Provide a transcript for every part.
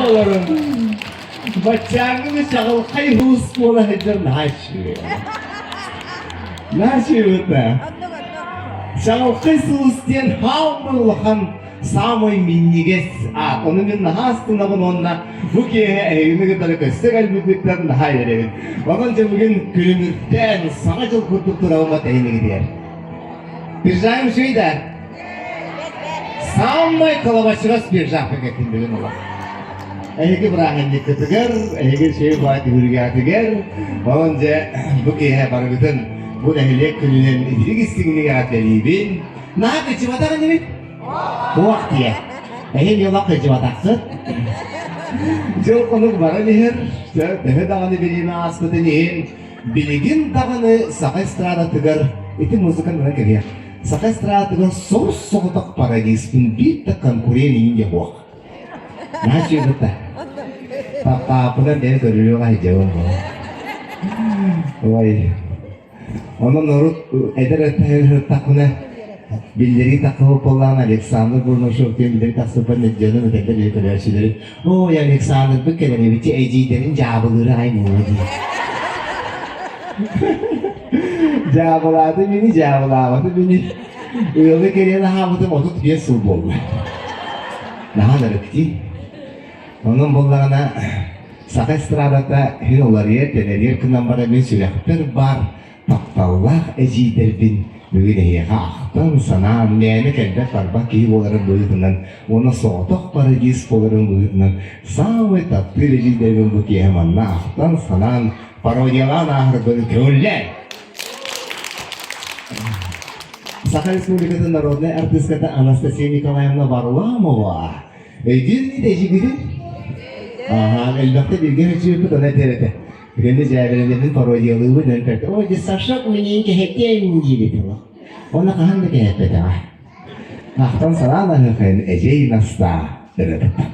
Олорун. Баччааҥҥыны чаҕылхай уус буола сылдьар наһаа үчүгэй. Наһаа үчүгэй да. Чаҕылхай сулус диэн хаалбы улахан саамай минньигэс аат. Ону мин наһаа астынабын уонна бу киэһэ эһигини кытары көстө кэлбиппиттэн наһаа үөрэбин. Онон дьэ бүгүн күлүмүрдээн саҥа дьыл курдук турабын эһигинигитигэр. Биржаем үчүгэй да? Самай кылабачыгас биржаапка кэттин бүгүн олох. Эһиги бырааһынньыккытыгар, эһиги үчүгэй баай түһүлгэҕитигэр, онон дьэ бу киэһэ барыгытын бу нэһилиэк күнүнэн итирик истиҥник эҕэрдэлиибин. Наһаа кыччыбатах инибит? Туох диэ? Эһиги олох кыччыбатаххыт. Дьыл хонук баран иһэр, төһө даҕаны бириэмэ ааспытын иһин, билигин даҕаны саха эстрадатыгар ити музыканы ылан кэбиһиэх. Саха эстрадатыгар собус-соҕотох пародистпын биир да конкурент иһин диэх уох. Наһаа үчүгэй Паппаапынан бэйэ көрүлүөх аһыдьабын Ой. Онон урут эдэр өттөхпүнэ биллэрии тахсыбыт буоллаҕына Александр Бурнашов диэн биллэрии тахсыбыппар дьонум этэллэр үһү көрөөччүлэрим ой Александрбыт кэлэн эбит эдьиийдэрин дьаабылыыра аҕай буолуо дии Дьаабылааты мини, дьаабылаабаты мини. Ыалы кэриэн аһаабытым 35 сыл буолла. Наһаа ынырык дии. Онон буоллаҕына, саха эстрадата син уларыйар, тэнэрийэр гынан баран мин сүрэхпэр баар тапталлаах эдьиийдэрбин бүгүн эһиэхэ ахтан, санаан, мээнэ кэлбэт-барбат киһи буоларым быһыытынан уонна соҕотох пародист буоларым быһыытынан саамай таптыыр эдьиийдэрбин бу киэһэ манна ахтан, санаан, пародиялаан ааһарбын көҥүллээн! Саха Республикатын народнай артыыската Анастасия Николаевна Варламова өйдүүр ини эдьиийгитин? Аһаа, элбэхтэ бииргэ сылдьыбыппыт, ону этэр этэ. Кэннэ дьээбэлэнэбин, пародиялыыбын, эн кэртэ, ой, Сашок миниин кэһэтиэм диир этэ. Уонна хаһан да кэһэппэтэҕэ. Ахтан санаан аһыахайын эдьиэй Настаа ырыатыттан.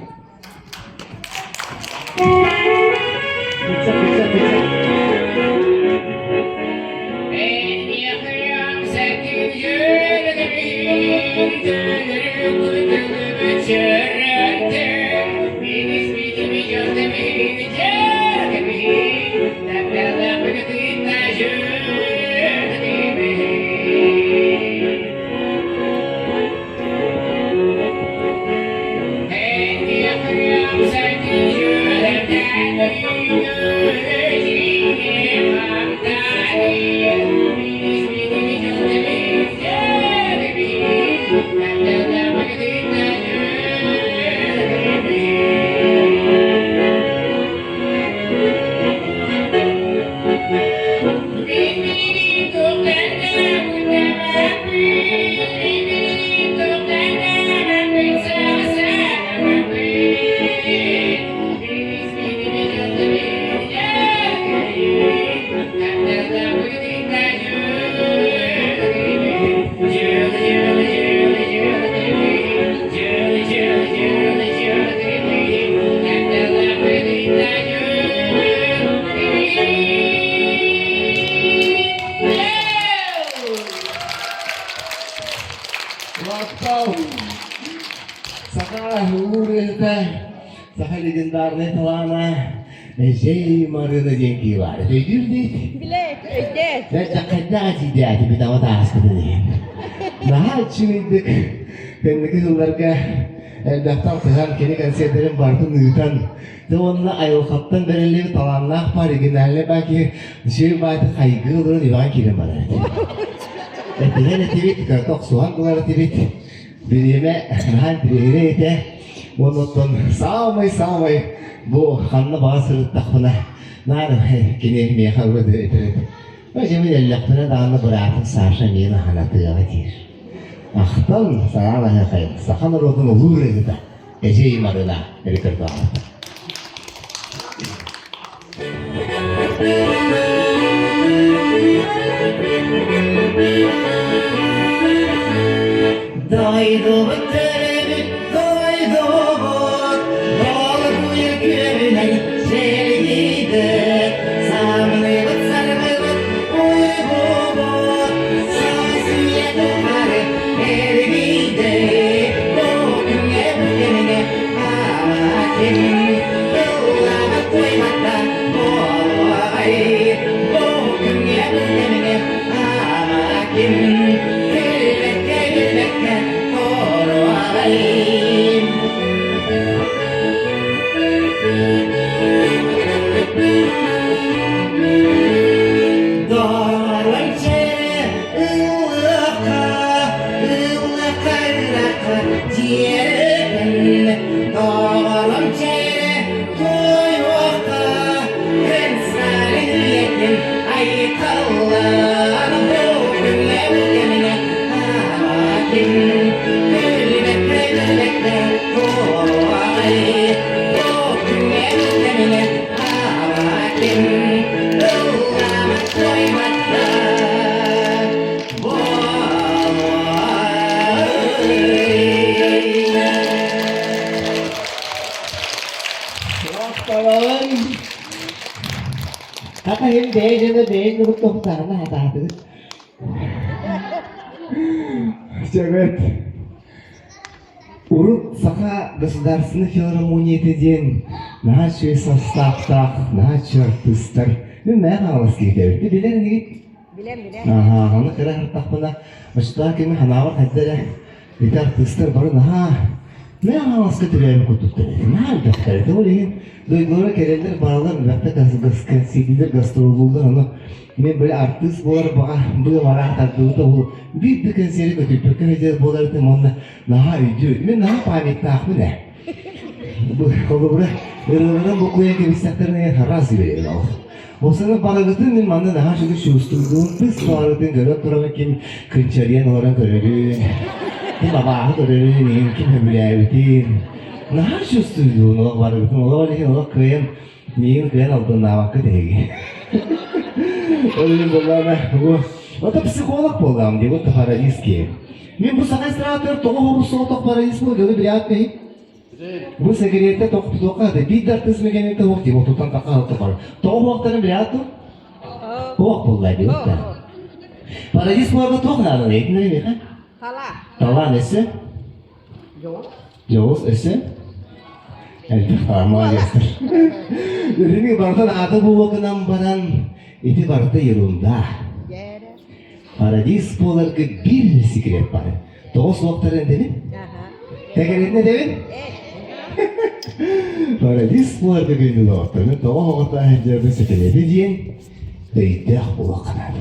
Махтал! Саха ырыата, саха легендарнай талаана Эжей Марына диэн киһи баар. Өйдүүр диит? Билэ, өйдөө. Дьэ, хайдах этиидээти бүтаҕа тааспытын иһин. Наһаа үчүгэйдик кэнники сылларга элбэхтэн алтыһан, кини концертерин барытын ыытан, Дьэ уонна айылҕаттан бэриллибит талааннаах баар оригинальнай баа киһи үчүгэй баайты хайгыы олорон Иван киирэн барар этэ. Этиһэн этибит, кырата охсуһан булар этибит. Бириэмэ наһаа интириэһирэй этэ. Уонна оттон саамай-саамай бу ханна баҕа сырыттахпына наар кини миэхэ ылла этэр этэ. Дьэ мин өллөхпүнэ даҕаны быраатым Саша миин аһанатыаҕа диир. Ахтан санаан аһыахайын саха норуотун улуу ырыаһыта Эдьиий Марына репертуарыттан. Дойдубут төрөөбүт дойдубут, долгуйа күөбүнэн чэлгийдик, саргыбыт саргыбыт уйгубут, саас үйэ тухары эргийдик, бу күҥҥэ бу кэмҥэ Доҕорум чээрэ туойуохха күн сарын үйэтин айхаллаан бу күҥҥэ бу кэмҥэ аатын күлбэккэ күлбэккэ туоҕай бу күҥҥэ бу кэмҥэ аатын ыллаабат туойбат да Хата иһин бэйэ дьоно бэйэ дьонун тоһутаарына хатаатыгыт. Сөбөт. Урут Саха государственной филармонията диэн наһаа үчүгэй састааптаах, наһаа үчүгэй артыыстар. Мин мээн аҕалас киһитэбит. Билэр инигит? Билэн, билэн. Аһаа, аны кыра сырыттахпына, оччотооҕу кэми санаабар хайда эрэ ити артыыстар бары наһаа мээн хаҥаска төрөөбүт курдуктар этэ. Наһаа элбэхтэр этэ. Ол иһин дойдулара кэлэллэр, бараллар, элбэхтэ кэнсиэрдииллэр, гастроллууллар. Ону мин били артыыс буолар баҕа быа-бараах тардыбыта ол биир да кэнсиэри көтүппэккэ сылдьар буолар этим уонна наһаа өйдүүр. Мин наһаа памяттаахпын ээ. Бу холобура ырыаларын буккуйан кэбистэхтэринэ раз үөрэн ол. Осаны барыгытын мин манна наһаа үчүгэй чувствуйдуун тыс баарытын көрөн турабын ким кынчарыйан олорон көрөрүн, ким абааһы көрөрүн, иһин ким сөбүлээбитин. Наһаа чувствуйдуун олох барыгытын олох иһин олох кыайан миигин кыайан албыннаабакка тэһиги. Ол иһин буоллаҕына бу ото психолог буоллаҕым дии, вот парадис киһи. Мин бу саха эстрадатыгар тоҕо хобус соҕотох парадис буол дьону билээт бэһин. Бу сигаретэ тохтуохха да биир да артыыс мекенинте суох дии отуттан таха алта бар. Тоҕо уохтарын билээт дуо? Туох буолла дии да. Парадис буоларга туох наадалый? Этиннэр миэхэ? Талаан. Талаан өссө? Дьоҕус. Дьоҕус өссө? Элбэх талаан молодецтар. Итини барытын аата буолуо гынан баран ити барыта ерунда. Парадис буоларга биир секрет бар. Тоҕо суохтарын этэбин? Тэкэритин этэбин? Парадис буоларга күндү доҕоттор. Мин тоҕо оҕотоох сылдьарбын секрети диэн өйдөөх буолуохха наада.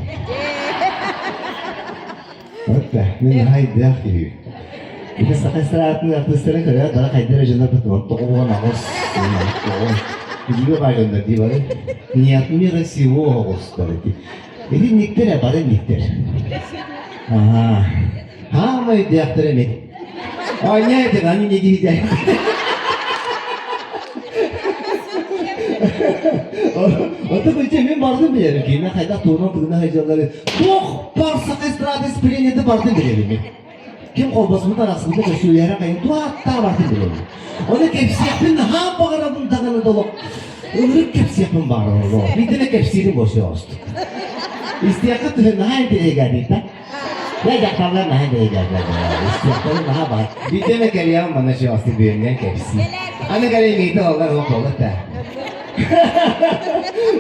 Вот мин наһаа өйдөөх киһибин. Ити саха эстрадатын артыыстарын көрөөт бары хайда эрэ дьоннор 98, 99 билиигэ баайдоннор дии бары. Не от мира сего оҕустар ити. Ити никтэр ээ, бары никтэр. Аhaa. Хаамай өйдөөхтөр эмит. Оонньоо этин, аны не диһидэ. Ото күнчэ мин бардым билэрим, киинэ хайдах туһунан тыына сылдьаллары туох бар саха эстрада испириэнньэтэ бардым билэрим мин. Ким холбосмут арахсыбыта көстүүлэрэ хайын туаттаа бардым билэрим. Ону кэпсиэхпин наһаа баҕарабын даҕаны долох. Ынырык кэпсиэхпин баҕарабын. Биирдэ эмэ кэпсиирим буолсуй оҕустук. Истиэххэ түһэн наһаа интэриэһиргээбит да. Дьэ дьахталлар наһаа интэриэһиргээбит. Истиэхтэрин наһаа баҕар. Биирдэ эмэ кэлиэҕим манна чугастык бүөннээн кэпсии. Аны кэлэн миитэ оллар ол буолла да.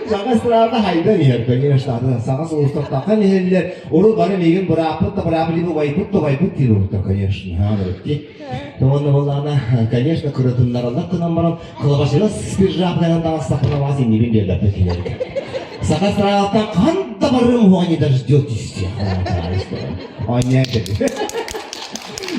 Саҥа эстрада хайдан иһэр, конечно, атын саҥа сулустар тахан иһэллэр. Урут бары миигин бырааппыт да быраап либо убайбыт да убайбыт диир урут, конечно. Уонна буоллаҕына, конечно, кырытыннараллар гынан баран, кылабачыгас спиржаапканан таҥастахпына баҕас иннибин биэрбэппин кинилэргэ. Саха эстрадаттан хаһан да барыам уһуҕа не дождетесь всех. Оонньоон кэлбит.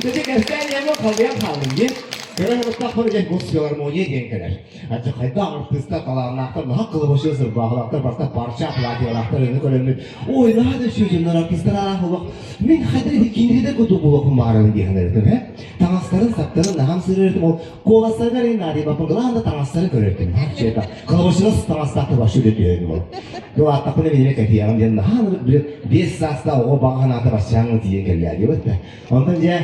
Дьэ кэпсээн ийэм халыйан хааллым диэн. Кыра сырыттахпына дьэ госфилармония диэн кэлэр. Ачча хайдах артыыстар талааннаахтар, наһаа кылабачыга сырбаахылаахтар, барыта парча платьелаахтар өҥө көрөммүт. Ой, наһаа да үчүгэй дьоннор артыыстар араах олох. Мин хайдах ити кинигэдэ курдук буолуохпун баҕарабын дии саныырым ээ. Таҥастарын, саптарын наһаа сырыырым. Ол куоластарыгар иһин наадыйбаппын, главное таҥастарын көрөртүм. Чета. Кылабачыга таҥастаахтар вообще үлэ ол. Кылааттахпына минимэ кэтиэҕим диэн наһаа били 5 саастаах оҕо баҕа санаата баччааҥҥа тиийэн кэллээ диэбит да. Онтон дьэ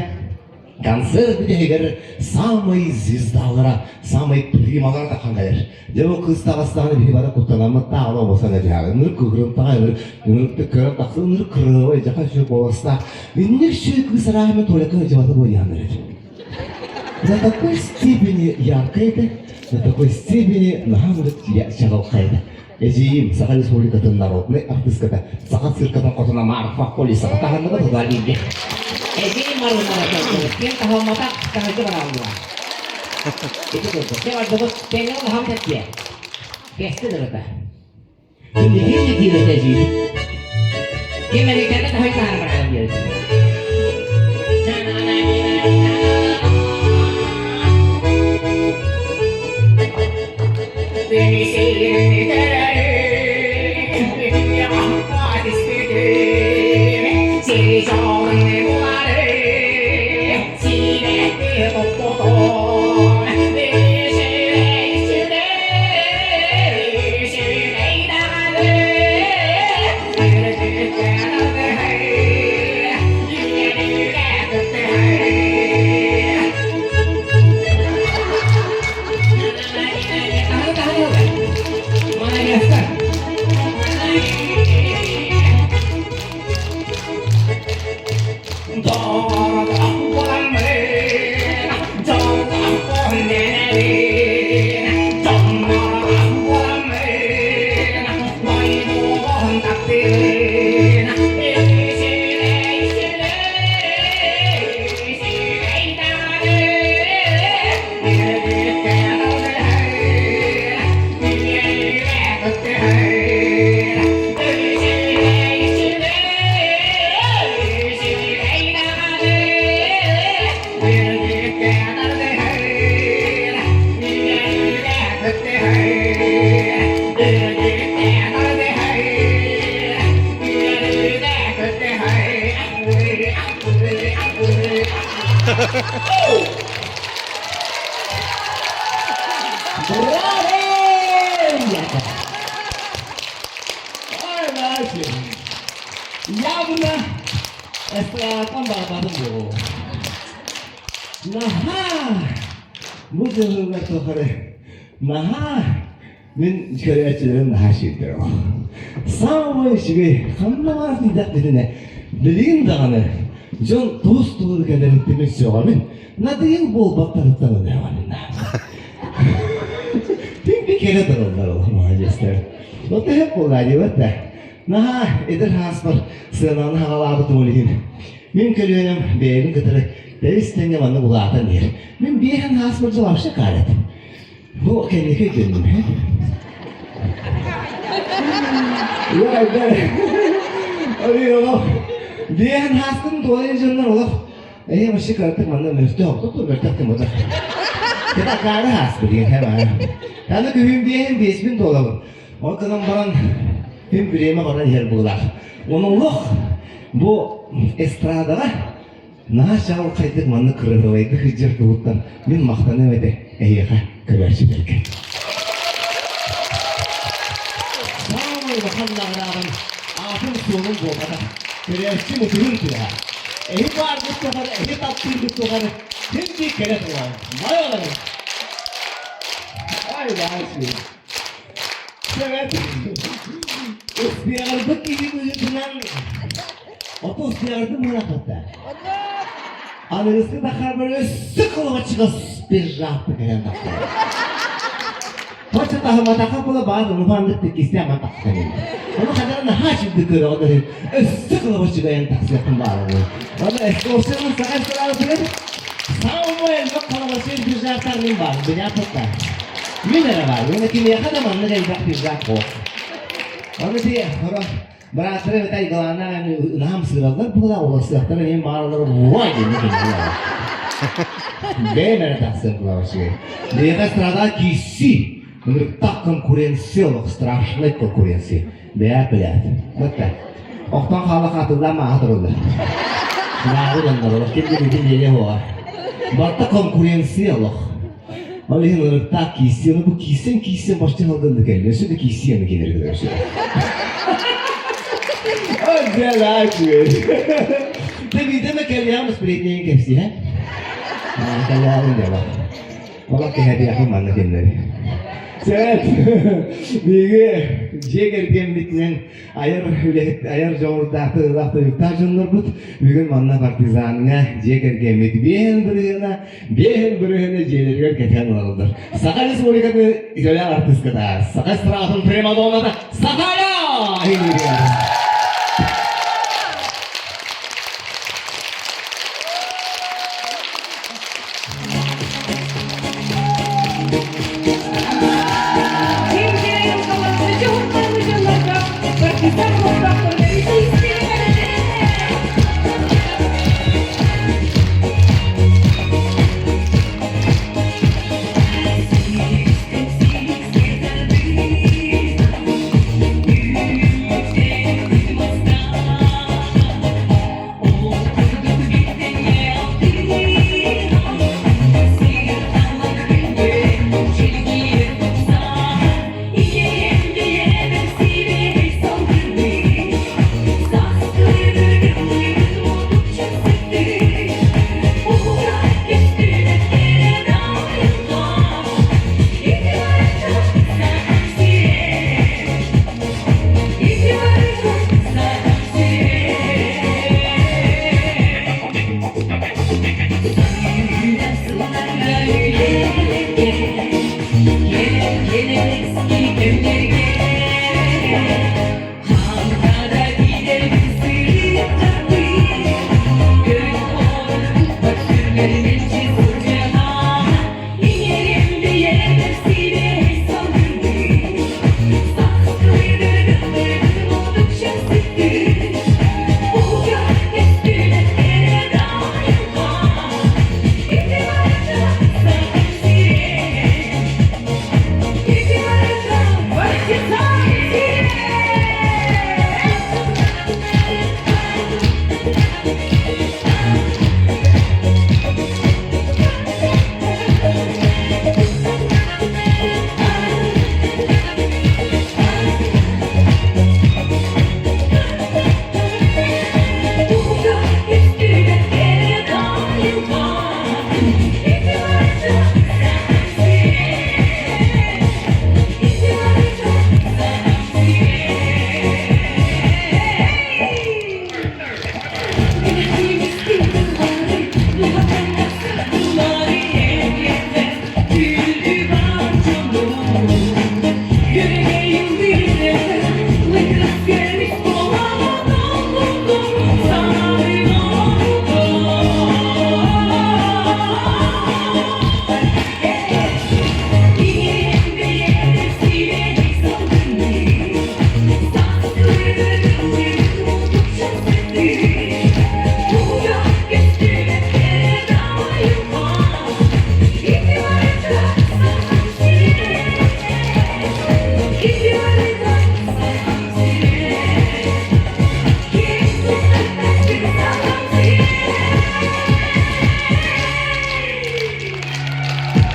Концерт бүтэһигэр самый звездалара, самый прималара тахан кэлэр. Дьэ бу кыыс таҕыстаҕына биһи бары куттанаммыт таҕына обосан этиһэҕин. Ынырык кыһырымтаҕа ынырык ынырыктык көрөн тахсан ынырык кырыабай дьаха үчүгэй куоластаах. Инник үчүгэй кыыс арааһы Толяка дьыбата буолуйаан эрэр. До такой степени яркая это, до такой степени наһаа ынырык чаҕылхай это. Эдьиийим Саха Республикатын народнай артыыската, Саха циркатын хотуна Марфа Колесова таһынныга тутаа бииргэ. Эдьиийим марыыннара көрдөрүт, ким таһылматах таһырдьа барааллар. Ити курдук. Ким ардыбыт, тэҥҥэ улахан тэттиэ. Кэстин ырыта. Ким диир эдьиийим? Ким эрийтэрбит таһый таһар барааллар диэбит. Явно эстрадаттан барбатым буолуо. Наһаа бу дьыллар тухары наһаа мин көрөөччүлэрим наһаа сүүрдэр Саамай үчүгэй ханна баар тиийдэхпитинэ билигин даҕаны дьон туус туһун кэлэриттэн сөҕөмүн надыйыл буолбаттарыттан ынырабын Тимби кэлэ тураллар ол маладьыастар. Вот төһө буолла диэбэт да. Наһаа эдэр сааспар сыананы хаҕалаабытым ол иһин. Мин көлүөнэм бэйэбин кытары тэбис тэҥҥэ маннык улаатан иһэр. Мин биэһэн сааспар дьыл вообще каарат. Бу кэнники өйдөннүм, һэ? Олох биэһэн сааскын туолан дьоннор олох Эһи вообще кыратык манна мөлтөх, ортото мөлтөх ким ботар. Кыта акаары ааспыт диэн һэ Аны күһүн биэһин биэспин туолабын. Ол гынан баран күн бириэмэ баран иһэр быылаах. Ону олох бу эстрадаҕа наһаа чаҕылхайдык маннык кырыһылайдык сылдьар туһуттан мин махтаныам этэ эһиэхэ көрөөччүлэргэ. Саамай улахан наҕараадам аатым-суолум буолбатах. Көрөөччү мутугун тыаһа. Эһи бааргыт тухары, эһи таптыыргыт тухары син биир кэлэ туруоҕум. Май олорун. Ай, баайсыы. Сөбөт. Успеҕырбыт киһи быһыытынан оту успеҕырдым мунаахатта. Аныгыскы тахарбар өссө кылабаччыга биржааппы кэлэн тахсар. Хоча таһыматаха була баар улаханнык тиккистээн тахсан. Ону хадара наһаа чүддүк көрөҕө өссө кылабаччыгайан тахсыахпын баарабын. Оны эскорсиянын саҥа эскорабытыгар самый элбэх кылабаччы пиджактар мин баар, билятта. Мин эрэ баар, уонна кимиэхэ да маннык элбэх пиджак суох. Оны ти бырааттара эбэтэ Глана ынаам сыыраллар буола уласыахтара мен бааралар уай диэн Бэйэм эрэ тахсыам кылабаччыгай. Биһиэхэ страда киирсии. Ынырыктаах конкуренция олох страшная конкуренция. Бэйэ билээт. Бытта. Охтон хаала хаатыллаан мааха тураллар. Нааҕы дьоннор олох ким да бүтүн биэриэ суоҕа. Барыта конкуренция олох. Ол иһин ынырыктаах киирсии, ону бу киирсэн киирсэн боччу халгынды кэллэ. Өссө да киирсии аны кинилэргэ көрсө. Ты видимо кэлиэҕим сплетнигин кэпсиһэ. Кэлиэҕим дьаба. Олох кэһэтиэхпин манна кинилэри. Сөп. Биһиги дьиэ кэргэммитинэн айар үлэһит, айар дьоҕурдаах, тыылаах тойуктаах дьоннорбут бүгүн манна партизаҥҥа дьиэ кэргэммит биэһин бырыһыана биэһин бырыһыана дьиэлэригэр кэтээн олороллор. Саха Республикатын үтүөлээх артыыската, Саха эстрадатын примадонната Сахая! Партизан.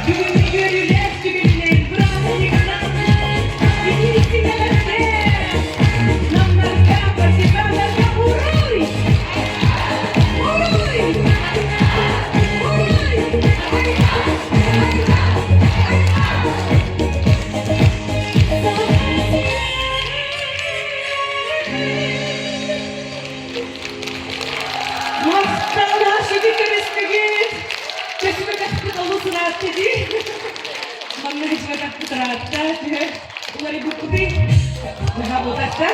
Бүгүҥҥү үөрүүлээх түгэнинэн бырааһынньыгынан итиитин эҕэрдэ! Намнарга, партизаннарга уруй! Уруй! Уруй! Махталлаах сүдү көрүстүгүт! Көсүбэтэхпит олус ыраатта дии. Манна көсүбэтэхпит ыраатта. Түһэ уларыйбыппытый? Наһаа буолбатта.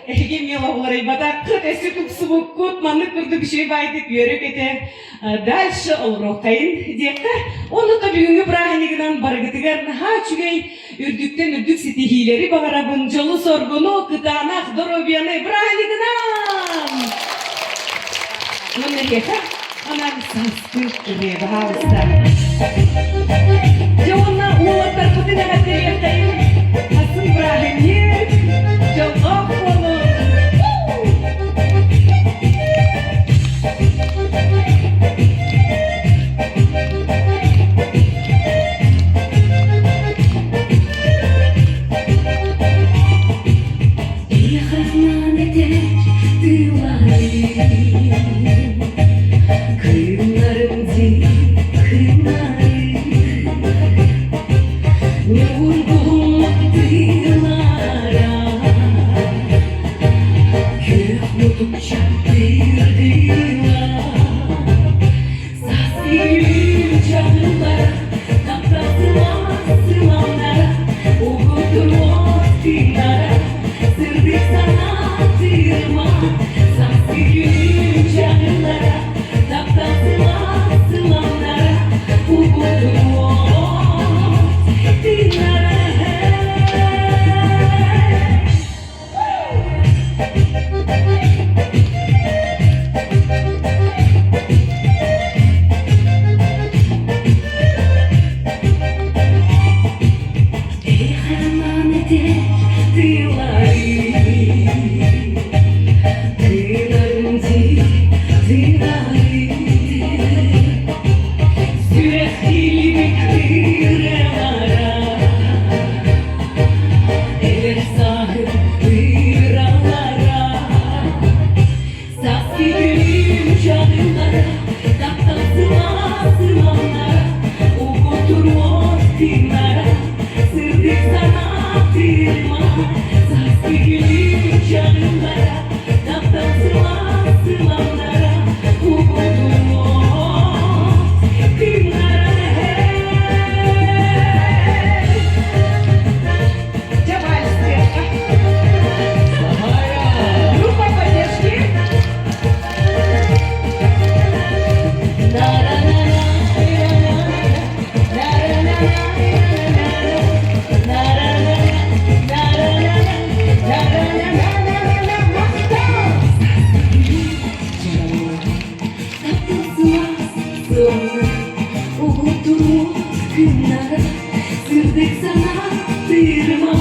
Эһиги эмиэ уларыйбатаххыт, өссө тупсубуккут, маннык курдук үчүгэй баайдык үөрэ-көтө дальше олоруоххайын диэххэ. Онно бүгүҥҥү бырааһынньыгынан барыгытыгар наһаа үчүгэй үрдүктэн үрдүк ситиһиилэри баҕарабын, дьолу-соргуну, кытаанах доруобуйаны бырааһынньыгынан! Уонна эһиэхэ анаан сааскы ырыа баһаалыста. Дьэ уонна уолаттарбытын эҕэрдэлиэххэйин, атын бырааһынньык, дьоллоох буолуҥ! Эйиэхэ этэр тыыларым, Кыымнарым дии, кыымнарым, Ньургуһум тыылара, Күөх мутукча тыырдыыла. Сасыыр чаҕыллара, таптасылаах сыламнара, угутуруох тыыннара, сырдык санаа тыырма. Сасыыр чаҕыллара, таптасылаах сыламнара, угутуруох тыыннара. Эйиэхэ этэр тыыларым, тыынарым дии, тыынарым. Сүрэх илимик ырыалара Эдэр сааһым ыралара Саас күнүм чаҕыллара Таптал сылаас сыламнара Угутуруос тыыннара Сырдык санаа тыырма Саас күнүм чаҕыллара Таптал сылаас сыламнара Угутуруос тыыннара. Сырдык санаа тыырыма,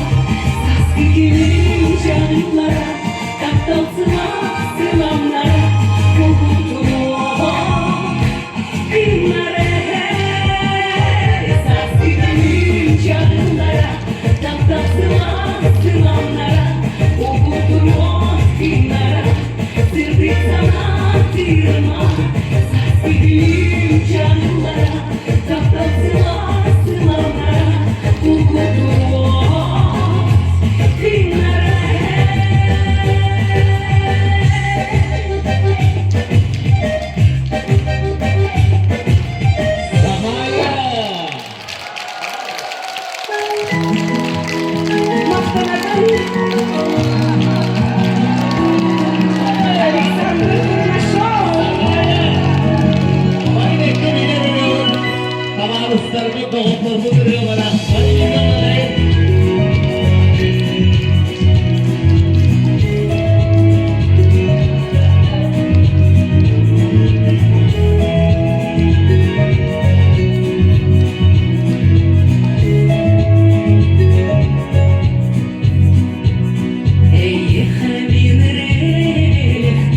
сааскы килим дьаҥылара, таптал сылаас сыламнара, уһутуруо күннэрэ. Сааскы килим дьаҥылара, таптал сылаас сыламнара, уһутуруо күннэрэ. Сырдык санаа тыырыма, сааскы килим дьаҥылара, таптал сылаас сыламнара, уһутуруо күннэрэ. Самая! Александр Курнашов! Табаарыстарбыт, доҕотторбут ырыалара бары Эйиэхэ мин эрэлэхтиин,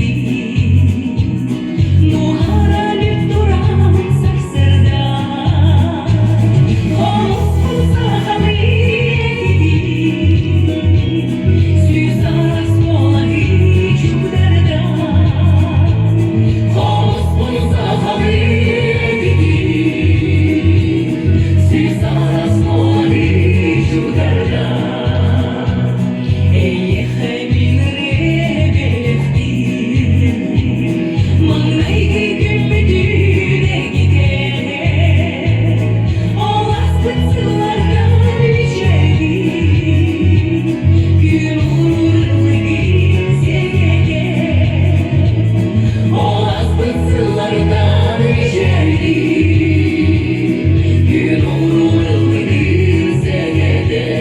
Нуһаралык туран сарсыарда, Хомуспун сахалыы этитиин, Сүүс араас буолаһыы чугдарда. Хомуспун сахалыы этитиин, Сүүс араас буолаһыы чугдарда. Эйиэхэ мин ырыа Маҥнайгы күммүтүн эргитэн, Ол ааспыт сылларга мичээрдиир, Күн уруурун сэргэтэн, Ол ааспыт сылларга мичээрдиир, Күн уруурун сэргэтэн.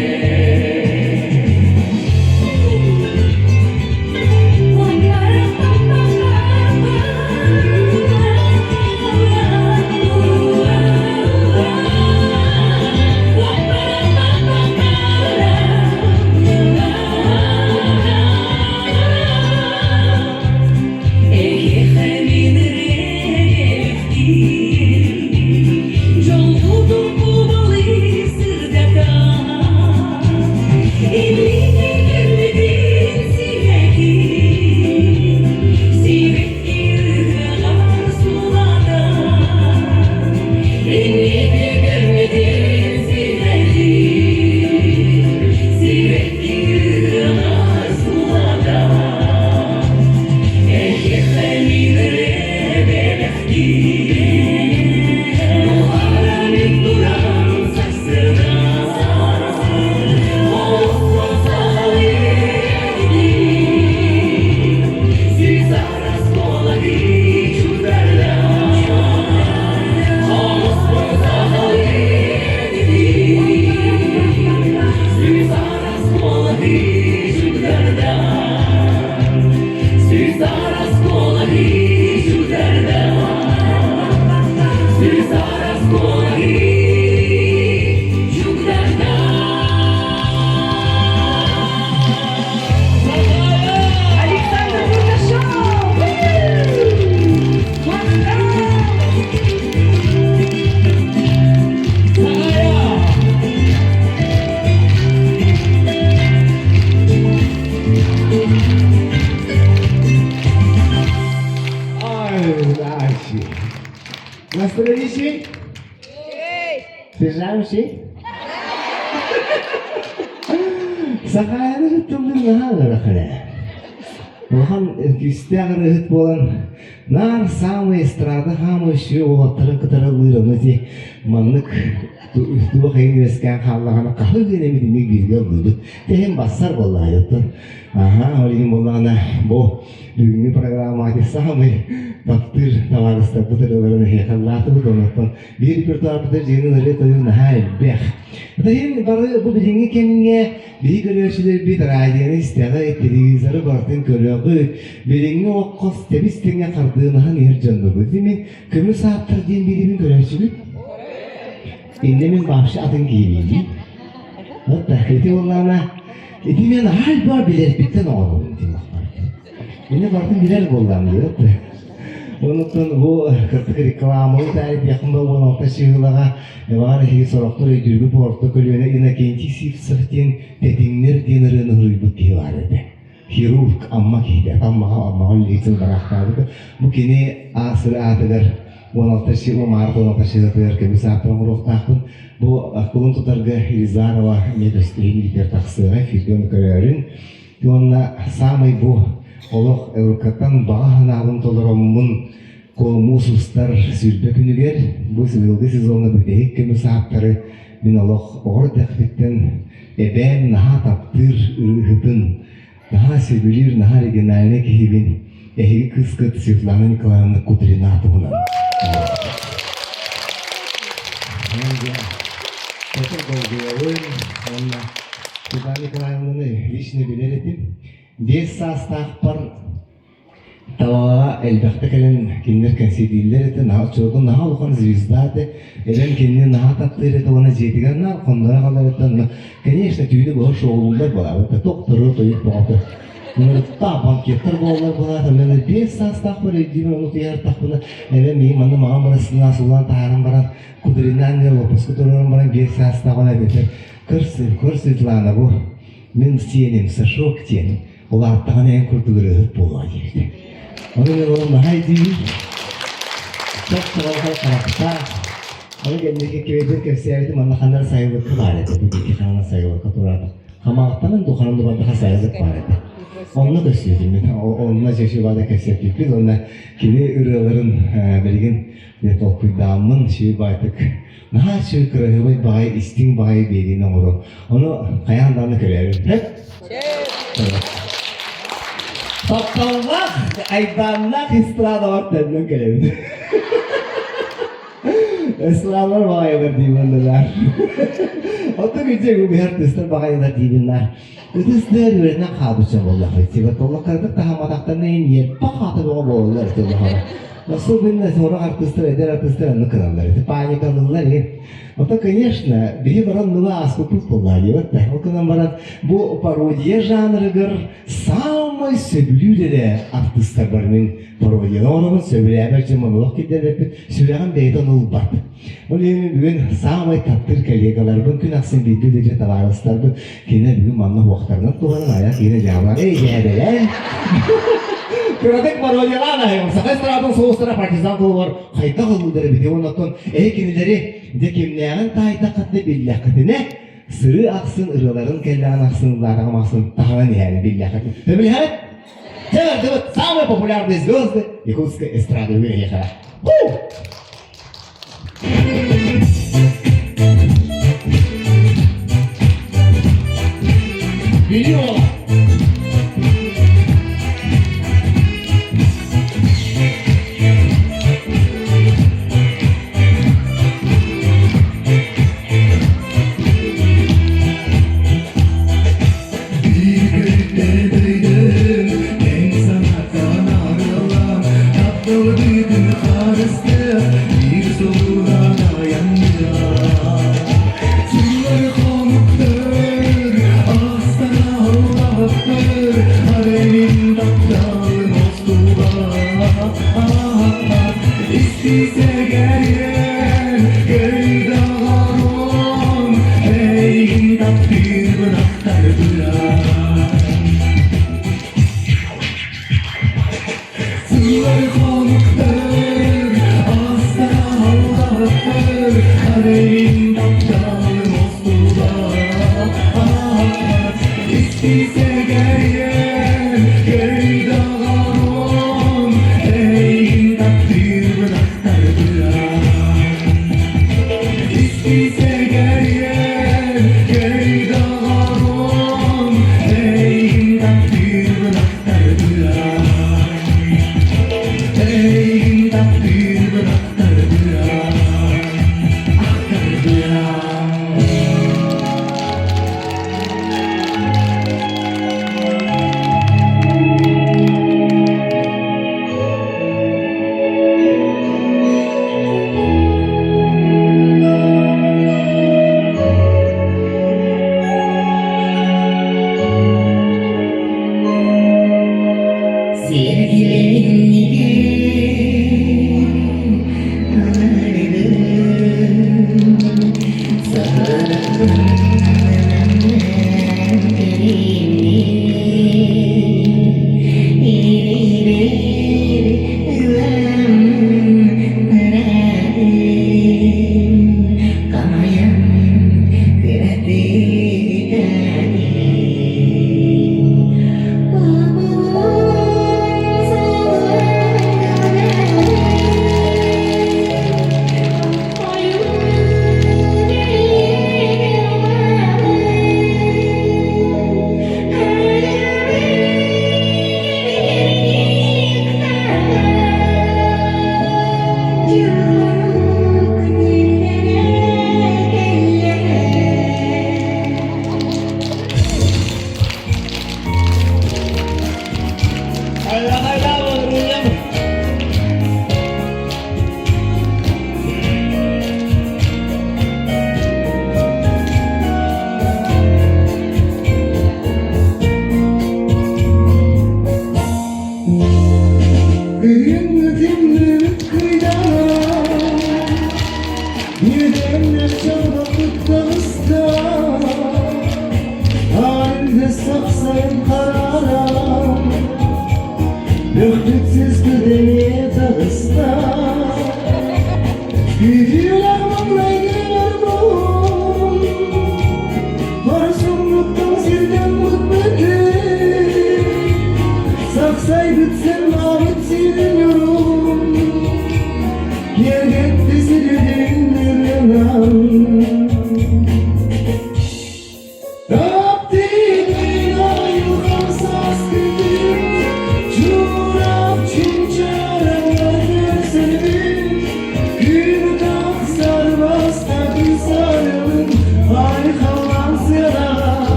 Дьолбутун кубалыы сырдатан Илиини кэлбитин сибэкки, сибэкки ыһыаҕар сулатан. Илиини кэлбитин сибэкки, сибэкки ыһыаҕар сулатан. Эһиэхэ мин эрэ бэлэхтиир, Нуһараммыт туран сарсыарда Александр Курнашов! Махтал! Ай, удачи! Настроение? Сержанши? Сахаайаны тыллыр наһаа ыарахан ээ. Улахан күүстээх ырыаһыт буолан, наар саамай эстрада хаамай үчүгэй уолаттарын кытары ыллыыр ону ити маннык туох эҥин үөскээн хааллаҕына хаһыы гына эбит инник бииргэ ыллыыбыт. Тэһин бассар буоллаҕа оттон. Аһаа, ол иһин буоллаҕына бу бүгүҥҥү программаҕа саамай таптыыр табаарыстарбыт ырыаларын эһиэхэ ыллаатыбыт онон биир репертуарбытыгар дьиҥин ырыа-тойук наһаа элбэх. Иһин бары бу билиҥҥи кэмҥэ биһи көрөөччүлэрбит радионы истэҕит, телевизоры барытын көрөҕүт, билиҥҥи олоххо тэбис-тэҥҥэ хардыылаһан иһэр дьоннорбут. Ити мин көмүс ааттар диэн биэриибин көрөөччүгүт? Иннэ мин вообще атын киһибиин. Вот так, ити буоллаҕына, ити мен аһай бар билэрбиттэн оҥоробун диэн Мини барытын билэр буоллаҕым диэт. Онуттан бу кырдык рекламаны таарыйдыахпын ба 16 сыһыылаҕа баҕар эһиги сорохтор өйдүүргүт орто көлүөнэ Иннокентий Сивцев диэн Тэтиҥнэр диэн ырыаны суруйбут киһи баар этэ. Хирург Амма киһитэ. Аммаҕа Аммаҕа үлэлии сыл бараахтаабыта. Бу кини аасыр аатыгар 16 сыл Март 16 сылатыгар көмүс ааттар оҥоруохтаахпын. Бу кулун тутарга Елизарова эмиэ көстүүһүн иитэр тахсыаҕа эфиргэ ону көрөөрүн. Уонна саамай бу олох ылкаттан баҕа санаабын толороммун муус устар 20 күнүгэр бу быйылгы сезоҥҥа бүтэһик көмүс ааттары мин олох оҕо эрдэхпиттэн эбээм наһаа таптыыр ырыаһытын, наһаа сөбүлүүр, наһаа оригинальнай киһибин эһиги кыыскыт Светлана Николаевна Кудрина туһунан. Долгуйабын уонна Светлана Николаевнаны лично билэр этим. 5 саастаахпар Табаҕа элбэхтэ кэлэн кинилэр кэнсиэрдииллэр этэ, наһаа оччолорго наһаа улахан звезда этэ. Эбэм кинини наһаа таптыыр этэ уонна дьиэтигэр наар хонноро хаалар этэ. Онно, конечно, түүнү быһа шоулууллар буолаабыт, тохтору тойук бөҕөтө. Ыҥырыктаах банкеттар буолаллар буолаат, мен 5 саастаахпар өйдүүбүн, ону утуйар эбэм миигин манна маҕан барасына сулаан таһааран баран, Кудрина лопуска туруоран баран 5 саастааҕына эбэтэр көр, көр Светлана бу мин сиэним Сашок диэн улааттаҕына эн курдук ырыаһыт буолуо диэбитэ. Ону мен ол наһаа өйдүүбүн. Чап-чаҕылхай харахтаах. Ону кэнники кибэйбин кэпсээбитим манна ханна сайылыкка баар этэ. Бу диэки хаана сайылыкка тураата. Хамаҕаттанан духанан дубардаха сайылык баар этэ. Онно көстүбүтүм мин. Онно Чешибада кэпсэппиппит. Онно кини ырыаларын билигин толкуйдааммын үчүгэй баайтык наһаа үчүгэй кыраһыабай баҕайы истиҥ баҕайы биэриини оҥоруом. Ону хайаан даҕаны көрөөрүм. Тапталлаах, айдааннаах эстрадалар төннөн кэлэбит. Эстрадалар баҕайылар диибин да. Оттон күнчэ үгүс артыыстар баҕайылар диибин да. Ытыстыар үөрэнэн хаалбычча буоллахпыт. Типа толлохтордук таһамматахтарына ньиэрпэ хаата бөҕө буолаллар тыллаһара. Особенно сорох артыыстар, эдэр артыыстар оннук гыналлар. Это паникалыыллар и Ото, конечно, биһи баран ныла ааспыппыт буоллаа диэбэт да. Ол гынан баран бу пародия жанрыгар самай сөбүлүүр эрэ артыыстар бар мин пародияны оҥоробун сөбүлээбэт дьон монолог киллэрбэппит сүрэҕим бэйэтэ ону ылбат. Ол иһин бүгүн саамай таптыыр коллегаларбын күн ахсын бииргэ үлэлиир табаарыстарбын кинилэр бүгүн манна уохтарынан туһанан айах киһини дьаабылаан эй дьээбэлээн кыратык пародиялаан аһыам саха эстрадатын соустара партизан тылыгар хайдах ыллыыллар эбитий уонна оттон эһи кинилэри дьэ кимнээҕин таайдаххытына биллэххитинэ сырыы ахсын ырыаларын кэллэҕин ахсын ыллаатаҕым ахсын таһынан иһээри биллэххитинэ сөбүлэһэҕит Дьэ, самые популярные звезды якутской эстрады бүгүн эһиэхэ. Миллион!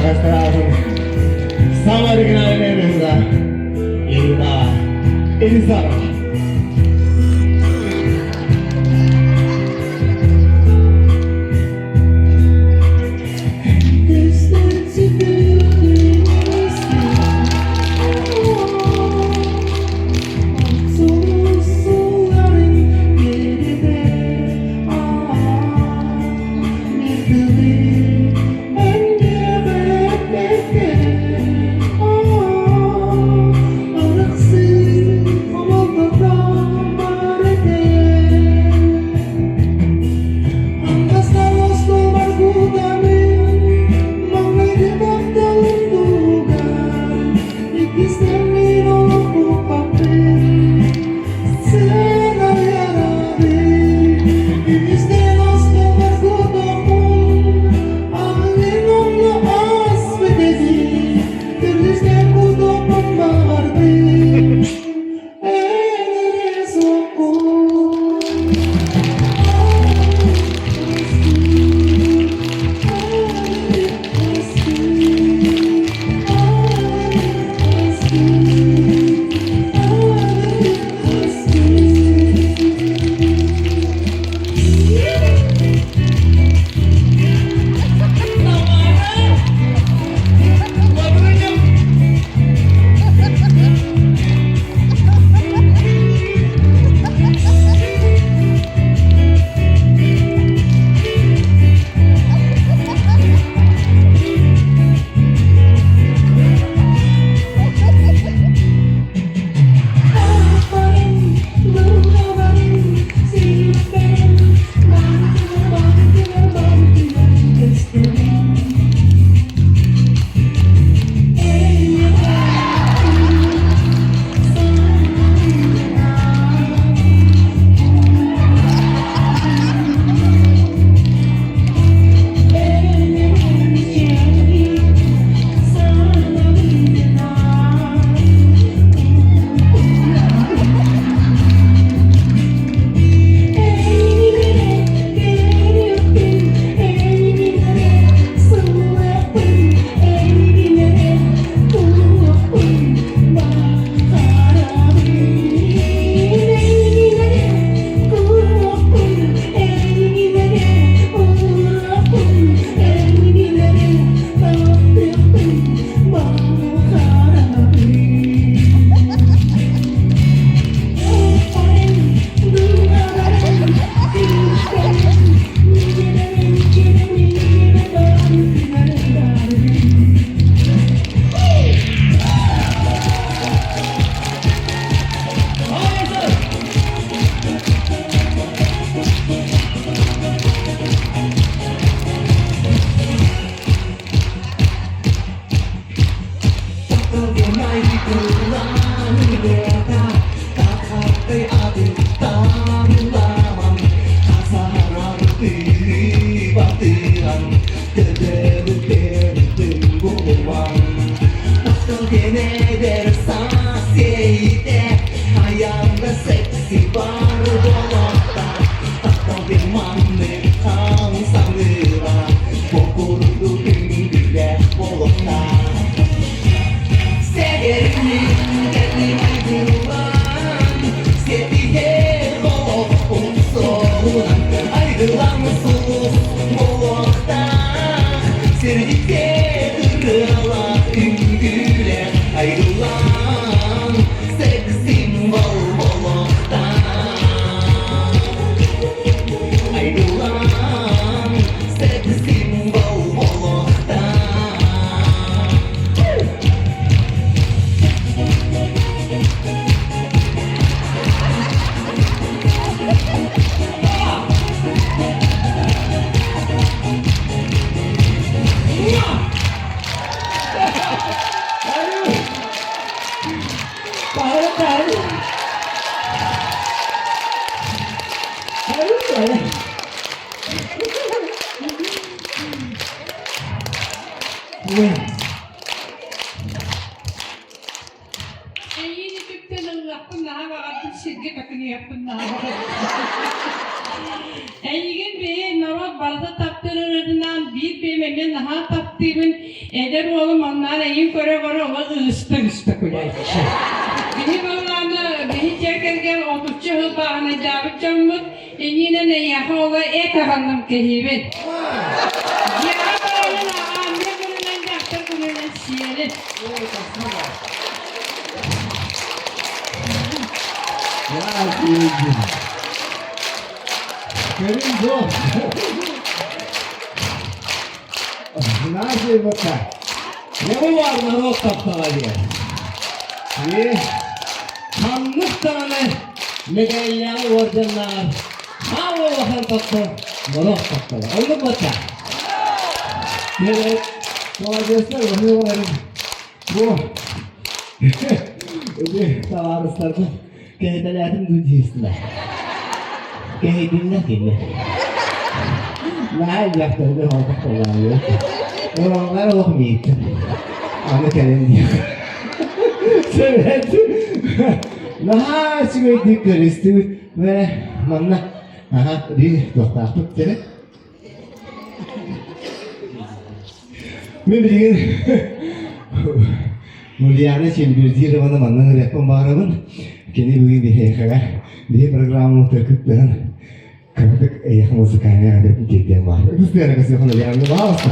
Саха эстрадатын самая оригинальная ырыаһыта Ирина Елизарова. Эйиин үтүктэн ыллахпын наһаа баҕардым сиргэ төкүнүйэхпин наһаа баҕардым. Эйигин бэйэ норуот барыта таптыыр ырыатынаан биир бэйэм эмиэ наһаа таптыыбын. Эдэр уолум оннаар эйин көрө-көрө олох ыыста-ыыста күлээччи. Биһи буоллаҕына, биһи дьиэ кэргэн отучча сыл бааһынайдаабыт дьоммут, иннинэн эйиэхэ ола эт аҕаллым кэһиибин. Дьиэҕэ барарын аанньа күнүнэн дьахтар күнүнэн сиэрин. Көрүн дуо? Наши вот так. Не бар народ таптала диэн. И ханнык даҕаны медаллааҕы орденнааҕар хаал улахан таптал норуот таптала. Оннук бачча. Дьэ, молодецтар, бу ити табаарыстарбын Кэһэтэлээтим дуу диэстилэр. Кэһэйдиннэр кини. Наһаа элбэхтэргэ олох буолаайы. Уоланнар олох мииттин. Аны кэлин диэх. Сөбөт. Наһаа үчүгэйдик көрүстүбүт. Вэ манна аха биир туохтаахпыт дэрэ. Мин билигин Ульяна Чембердированы манна ыҥырыахпын баҕарабын. Кини бүгүн биһиэхэҕэ биһи программабытыгар кыттыһан кыратык эйиэхэ музыкальнай эҕэрдэтин тиэрдиэн баар. Ытыс тыаһа көсүөхүн Ульяна, пожалуйста.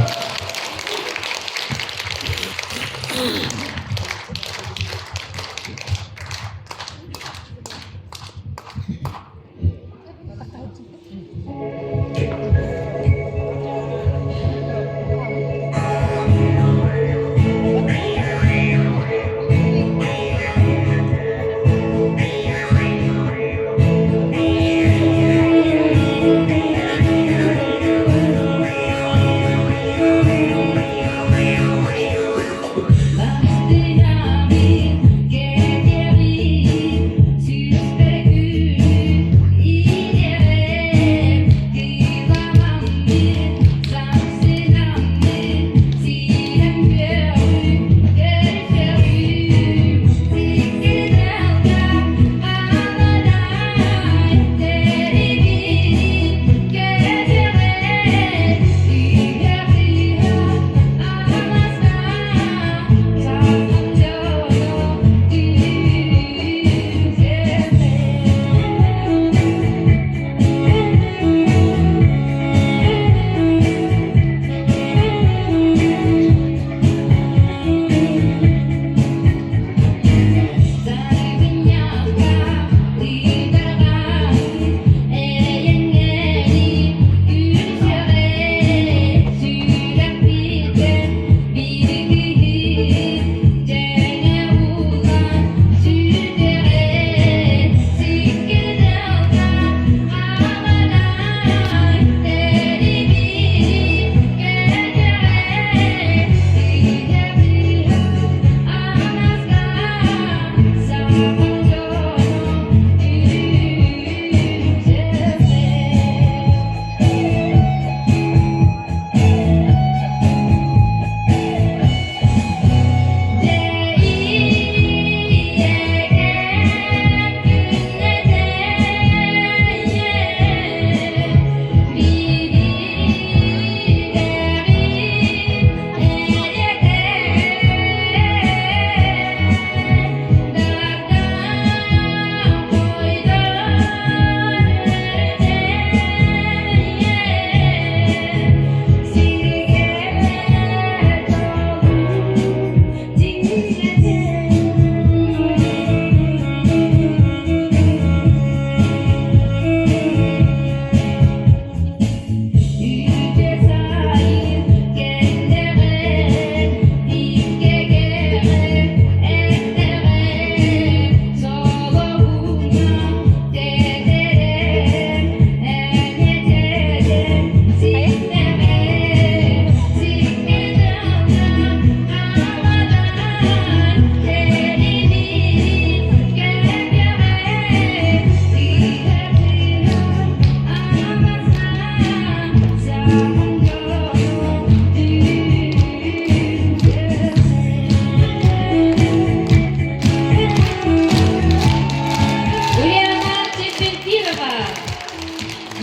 Ульяна Чеппентинова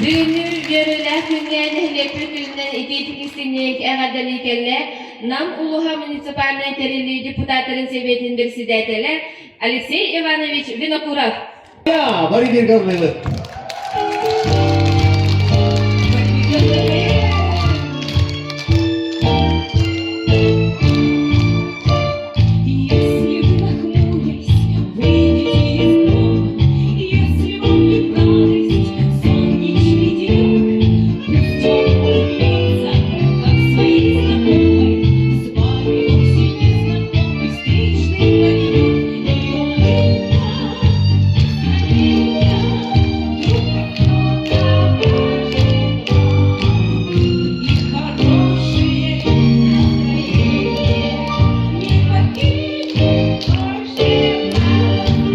Бүгүҥҥү үөрүүлээх күҥҥэ нэһилиэкпит күнүнэн итии-тикистиҥник эҕэрдэлии кэллэ. Нам улууһа муниципальнай тэриллии депутаттарын сэбиэтин председателэ Алексей Иванович Винокуров. Бары бииргэ ыллыыбыт. Если вы нахмурясь, выйдете из дома, Если вам не в радость солнечный денек, Пусть он улыбнется, как своей знакомой, С вами вовсе не знакомый встречный паренек. И улыбка, заметя, вдруг кто-то покажет вам И хорошее настроение не покинет больше вас.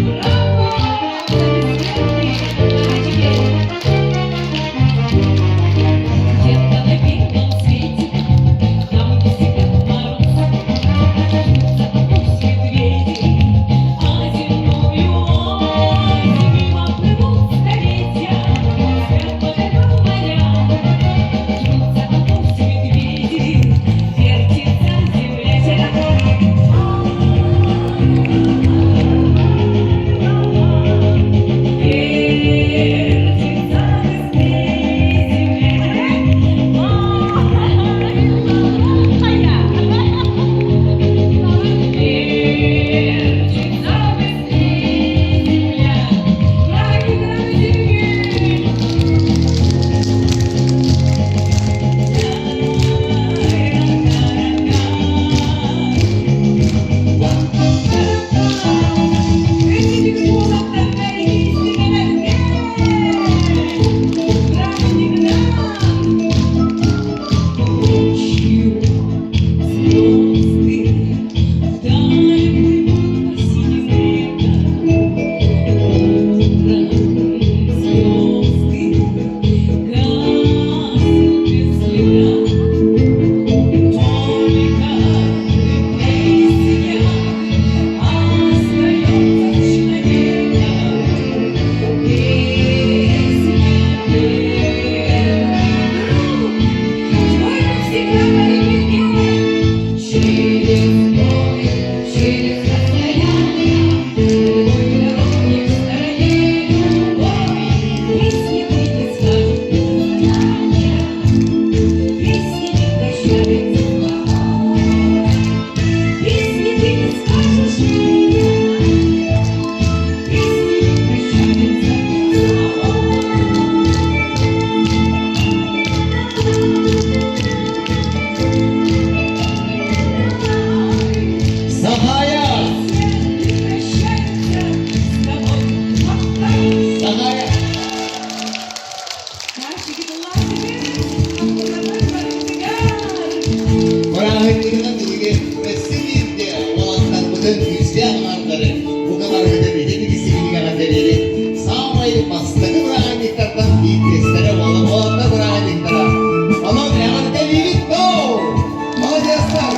Браво! Аплодисменты! А теперь где-то на белом свете, там, где всегда мороз, трутся об медведи, а зимою ой, мимо плывут столетия, спят по моря, трутся об медведи, вертится земля. Вертится быстрее земля. Вертится быстрее земля. Браво, земля! Звезды вдаль плывут по синим рекам. Утром звезды гаснут без следа. Только песня остается с человеком. Песня друг, твой навсегда по Через годы, через расстояние, Любой дороги в стороне любой, Песни ты не скажешь до свидания, Песни не прощаются с тобой. Песни ты не скажешь никогда, Песни не прощаются с тобой. Сахая! Не прощаются с тобой. Сахая! Бырааһынньыгынан биһиги өссө биирдэ уолаттарбытын күүстээх аҥаардары бука барыгытын итинник сибилигэҕэ тэрийэри саамай бастакы бырааһынньыктартан биирдэстэрэ уолаттар бырааһынньыктара. Онон эҕэрдэлиибит доо! Молодецтар!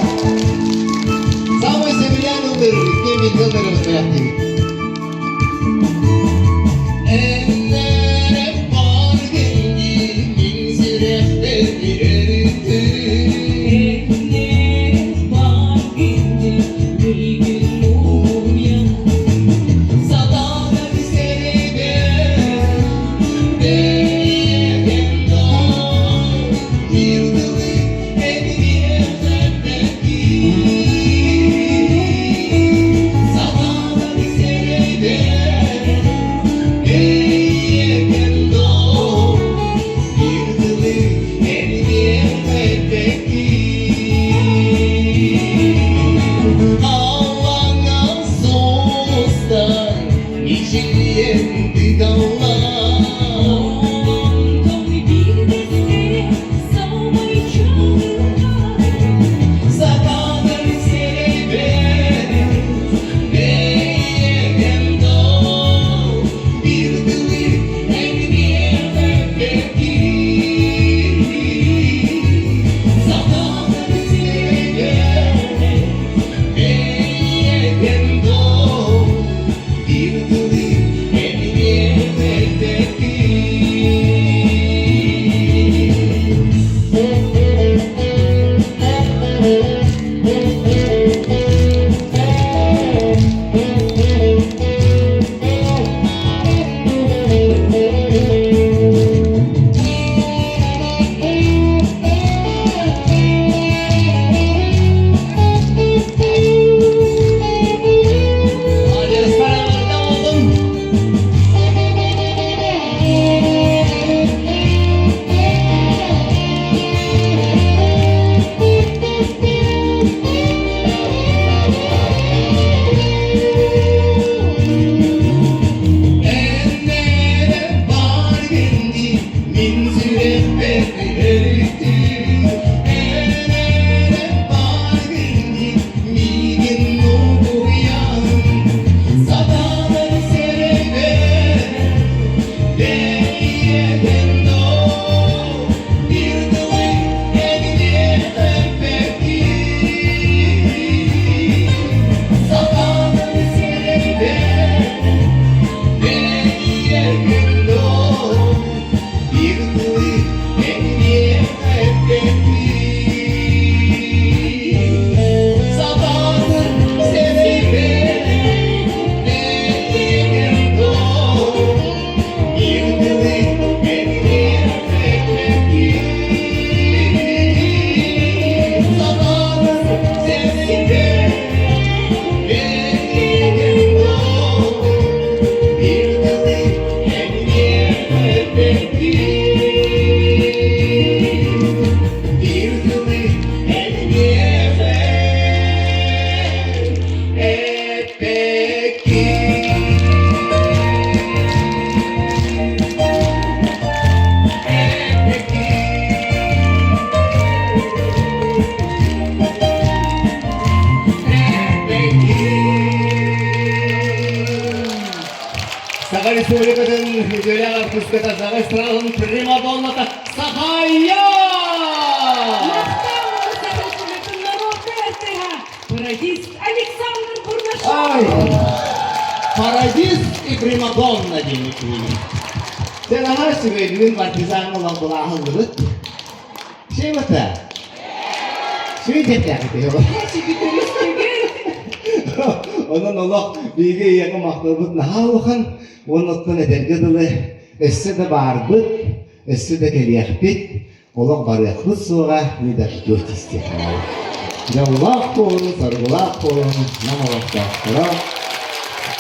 Самый сөбүлээн ыллыыр иккиэн бииргэ ыллыырыбыт бэлэхтиибит. Эннэрэ бар мин сүрэхпэр өрүтүн Эннэрэ бар миигин угуйан Сатана сэрибэр бэйэм биир тылы этиэхтэки Сатана сэрибэр бэйэм биир тылы этиэхтэки Аллаҥа сулустар мичилийэн тыгаллар Онтон биирдэстэрэ. Республикатын үтүөлээх артыыската Саха эстрадатын примадонната Сахая! Махтал Саха Республикатын народнай артыыһа, пародист Александр Бурнашов! Ай! Пародист и примадонна диэн үчүгэй. Дьэ наһаа үчүгэй бүгүн партизаҥҥа олох былааһыллыбыт. Шимата. Онон олох биһиги ийэҕэ махталбыт наһаа улахан уонна оттон этэргэ дылы өссө да баарбыт, өссө да кэлиэхпит, олох барыахпыт суоҕа, не дождетесь диэххэ Дьоллоох буолун, саргылаах буолун, нам олохтоохторо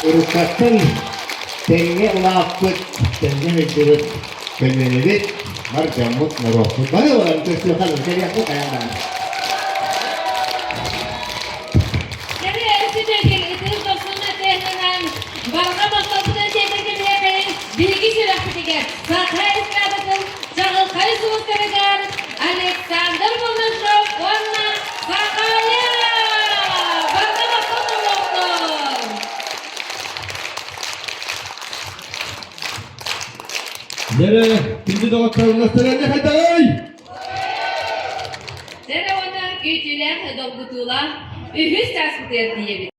уруккаттан тэҥҥэ улааппыт, тэҥҥэ сылдьыбыт көлүөнэбит, бар дьоммут, норуоппут бары олорон көрсүөххэ кэлиэхпит хайаан даҕаны. Кэрэ өссүтүгэр ытыыр дохсун атыыһынан барҕа махталбытын тиэрдэн кэбиһэбин биһиги сүрэхпитигэр саха эстрадатын чаҕылхай сулустарыгар Александр Бурнашов уонна Сахая! Барҕа махтал буолуохтун! Дьэрэ, күндү доҕоттор, настарыанньа хайдаҕый? Дьэрэ уонна күүтүүлээх, долгутуулаах үһүс чааспытыгар тиийэбит.